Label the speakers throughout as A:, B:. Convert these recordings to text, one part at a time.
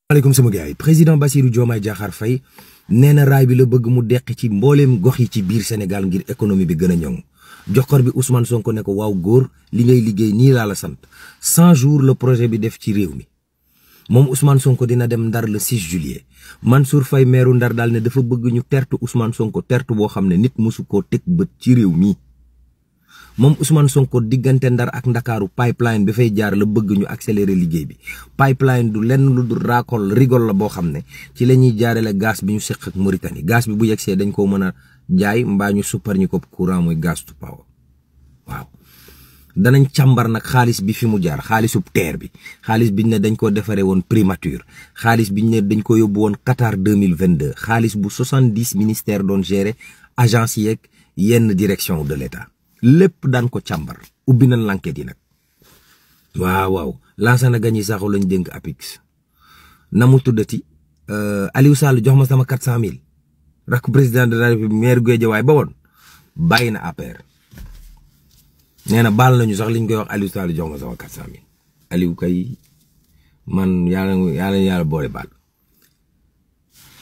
A: maaleykum sama gars yi président Bassirou Diomaye Diakhar Faye nee na raay bi la bëgg mu deqi ci mbooleem gox yi ci biir Sénégal ngir économie bi gën a ñoŋ joxor bi Ousmane Sonko ne ko waaw góor li ngay liggéey nii laa la sant 100 jours le projet bi def ci réew mi moom Ousmane Sonko dina dem Ndar le 6 juillet Mansour Faye meeru Ndar daal ne dafa bëgg ñu tertu Ousmane Sonko tertu boo xam ne nit mosu koo teg bët ci réew mi moom Ousmane Sonko diggante Ndar ak Ndakaaru pipeline bi fay jaar la bëgg ñu accélérer liggéey bi pipeline du lenn lu dul raakol rigol la boo xam ne ci la ñuy jaarale gaz bi ñu seq ak Mauritanie gaz bi bu yegsee dañ koo mën a jaay mbaa ñu suppar ñu ko courant mooy gaz to power waaw. danañ càmbar nag xaalis bi fi mu jaar xaalisub terre bi xaalis biñ ne dañ ko defaree woon primature xaalis biñ ne dañ ko yóbbu woon Qatar 2022 xaalis bu 70 ministères doon gérer agence yeeg yenn direction de l'État lépp daan ko càmbar ubbi nañ l'enquête yi nag waaw Lansana Gagny Sakho lañ dénk APIX na mu tuddati Aliou Sall jox ma sama 400 000 rak président de la République maire Guédiawaye ba woon bàyyi na APR nee na baal nañu sax liñ koy wax Aliou Sall jox ma sama 400 000 Aliou kay man yàlla boole baal.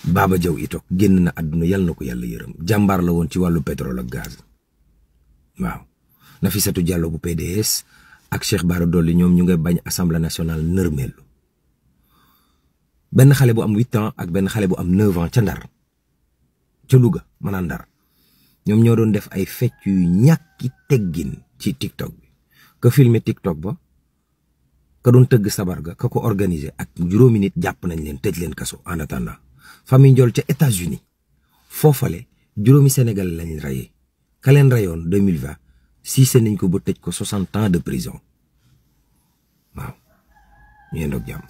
A: Baba Diaw itok génn na àdduna yàlla na ko yàlla yërëm jàmbaar la woon ci wàllu pétrole ak gaz waaw. Nafissatou Diallo bu PDS ak Cheikh Bara Dolly ñoom ñu ngay bañ assemblée nationale nërmeelu benn xale bu am 8 ans ak benn xale bu am 9 ans ca Ndar ca Louga maanaam Ndar ñoom ñoo doon def ay fecc yu ñàkki teggin ci TikTok bi ka filmer TikTok ba ka doon tëgg sabar ga ka ko organiser ak juróomi nit jàpp nañ leen tëj leen kaso en attendant famille Ndiol ca États-Unis foofale juróomi Sénégal lañ rayee ka leen rayoon 2020 siise nañ ko ba tëj ko 60 ans de prison waaw ñu yendoog jàmm